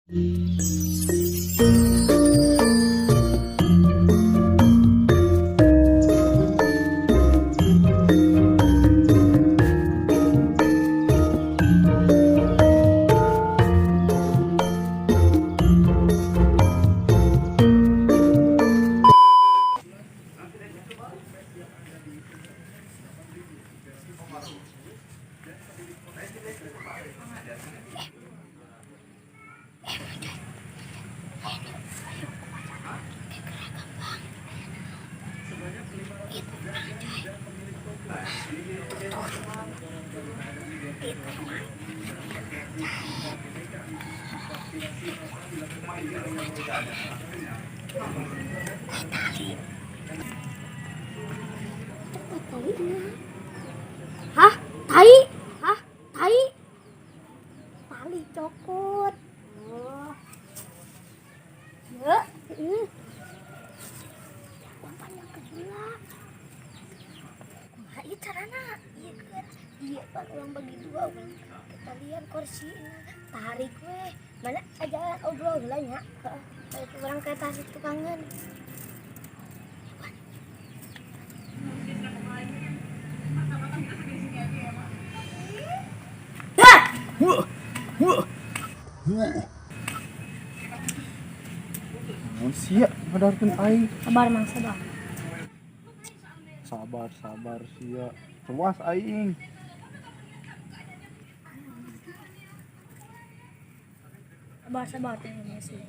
Cepat tai na. Hah? Tai? Hah? Tai? Tali cokot. Oh. Ya, heeh. Panjang ke heula. Kumaha ieu carana? Ieu keur ieu pan urang bagi dua, urang kita lihat kursi tarik weh. Mana aja obrol heula nya. Heeh. Urang ke tasik tukangan. Wah, wah. Naon sia ngadarkeun aing? Sabar, Mang, sabar. Sabar, sabar sia. Puas aing. Sabar, sabar teh masih.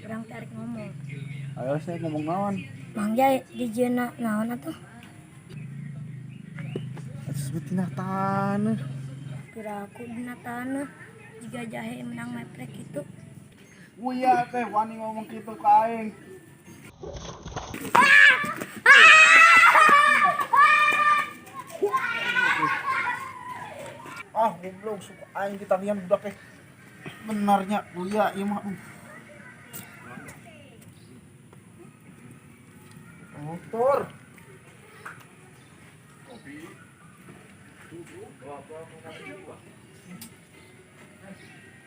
Urang tarik ngomong. Ayo saya ngomong naon? Mang Jai dijieunna naon atuh? Atuh sebut tina taneuh. Kira aku dina taneuh jiga jahe menang meprek gitu. Uya teh wani ngomong kitu ka aing. Ah, goblok suka aing ditalian budak teh. Benarnya uya ieu mah. Motor.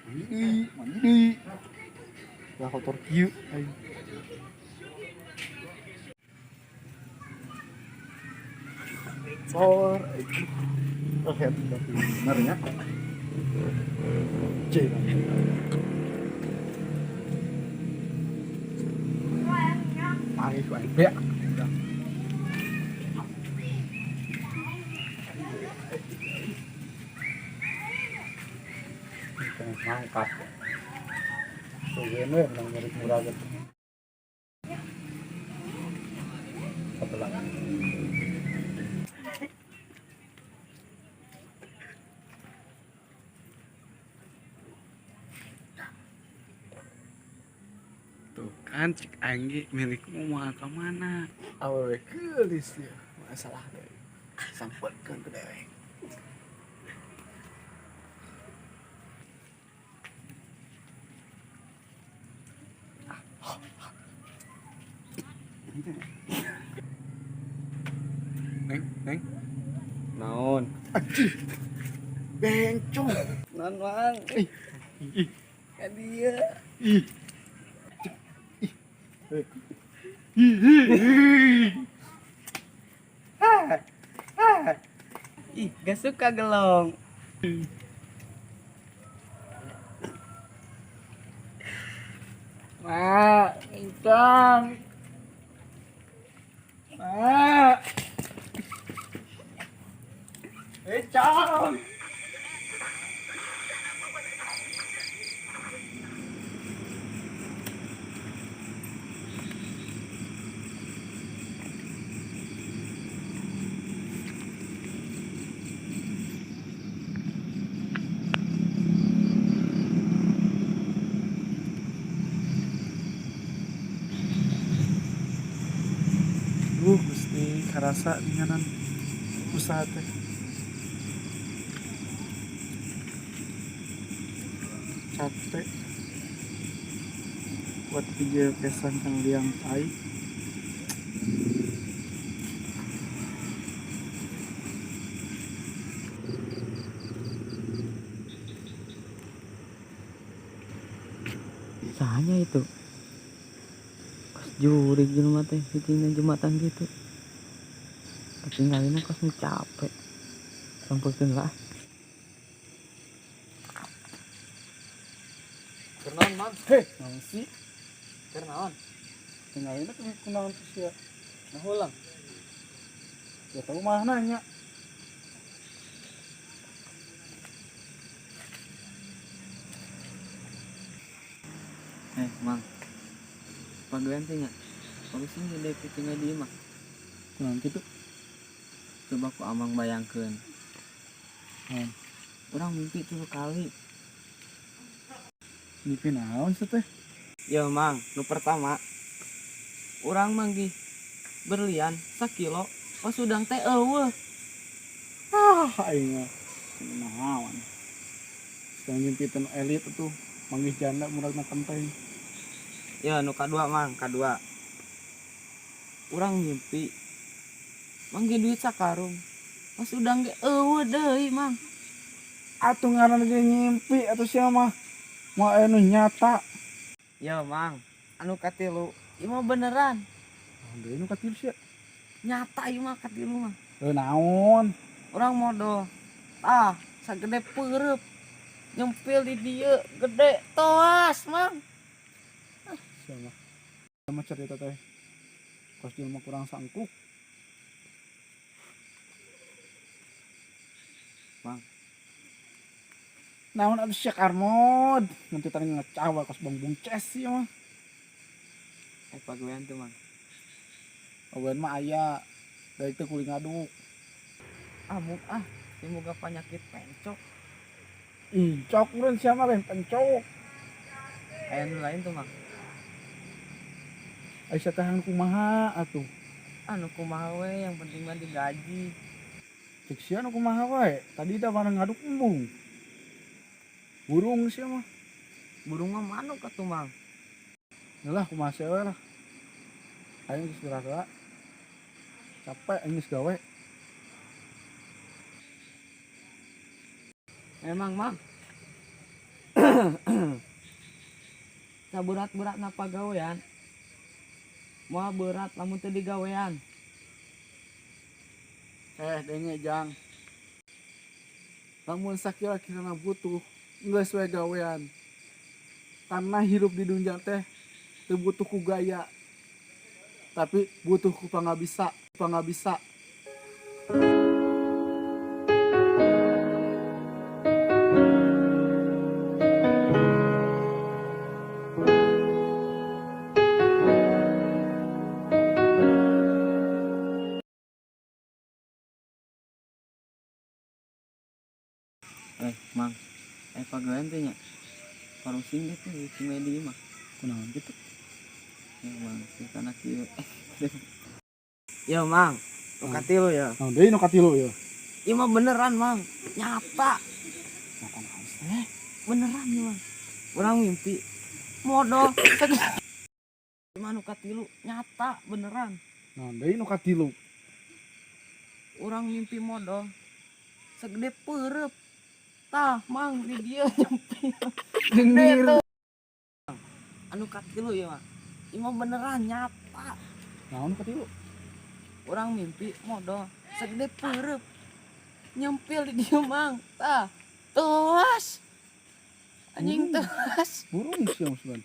Mandi, mandi. Ya kotor kieu aing. Kotor aing. Oh, ya, tapi benernya. C. Aing aing beak. Mangkat. Tuh we menang nyari murah gitu. Satu lagi. Tuh kan cik aing ge milikmu moal ka mana? Awewe geulis ya, masalah deh. Sampetkeun ke dewek. Neng, neng. Naon? Anjing. Bencong. Naon, Mang? Ih, ih, Ka dieu. Ih. Ih. Eh. Ih, ih, ih. Ah, ah. Ih, gak suka gelong. Ma, kencang. Ma. Bencong. Gusti karasa dinganan usaha teh. Capek. Buat video kesan kang liang tai. Saha nya itu? Kos jurig jelema teh cicingna jembatan gitu. Katinggalina kos nu capek. Sampurkeun lah. Kunaon, Mang? Heh, naon sih? Kunaon? Tinggalin tuh kunaon tuh sia. Nah, ulang. Ya tahu mah nanya. Eh, Mang. Pagawean teh nya. Bagus sih dek tinggal di imah. Kunaon kitu? Coba ku Amang bayangkeun. Hmm. Urang mimpi 3 kali. Mimpi naon sih teh? Ya, Mang, nu pertama urang manggih berlian sakilo pas udang teh eueuh. Ah, aing mah. Naon? Sedang mimpi teh nu elit tuh, manggih janda muragna kenteng. Ya, nu kadua, Mang, kadua. Urang mimpi manggih duit sakarung. Pas udang ge eueuh deui, Mang. Atuh ngaran ge ngimpi atuh sia mah. Moal aya nu nyata. Ya, Mang, anu katilu ieu mah beneran. Naon deui nu katilu sia? Nyata ieu mah katilu mah. Heuh naon? Urang modol. Tah, sagede peureup. Nyempil di dieu gede toas, Mang. Sia mah. Sia mah cerita teh. Kos jelema kurang sangkuk. Mang. Naon atuh sia Karmod? Nanti tadi ngecawa kos bongbong ces sia mah. Pagawean tuh, Mang. Pagawean mah aya. Daek teh kuli ngaduk. Amuk ah, semoga penyakit pencok. Incok meureun sia mah lain pencok. Aya nu lain tuh, Mang. Ai sia teh anu kumaha atuh? Anu kumaha we, yang penting mah digaji. Cek sia nu kumaha wae? Tadi da bareng ngaduk embung. Burung sia mah. Burung mah manuk atuh, Mang. Lah kumaha sia we lah. Aing geus gerak heula. Capek aing geus gawe. Memang, Mang. Saberat-beratna pagawean. Moal berat lamun teu digawean. Denge jang. Lamun sakira-kirana butuh, geus we gawean. Karena hirup di dunia teh teu butuh ku gaya, tapi butuh ku pangabisa, pangabisa. Mang. Pagawean teh nya. Parusing deh tuh di media mah. Kunaon kitu? Ya, Mang, ceritana kieu. Ya, Mang. Nu katilu ya. Naon deui nu katilu ya? Ieu mah beneran, Mang. Nyata. Nyata naon teh? Beneran ieu, Mang. Urang mimpi modol. Ieu mah nu katilu nyata beneran. Naon deui nu katilu? Urang mimpi modol segede peureup. Tah, Mang, di dieu nyempil. Dengir. Anu katilu ieu mah. Ieu mah beneran nyata. Naon katilu? Urang mimpi modol segede peureup. Nyempil di dieu, Mang. Tah, tuas. Anjing Burung. tuas. Burung sih maksudnya.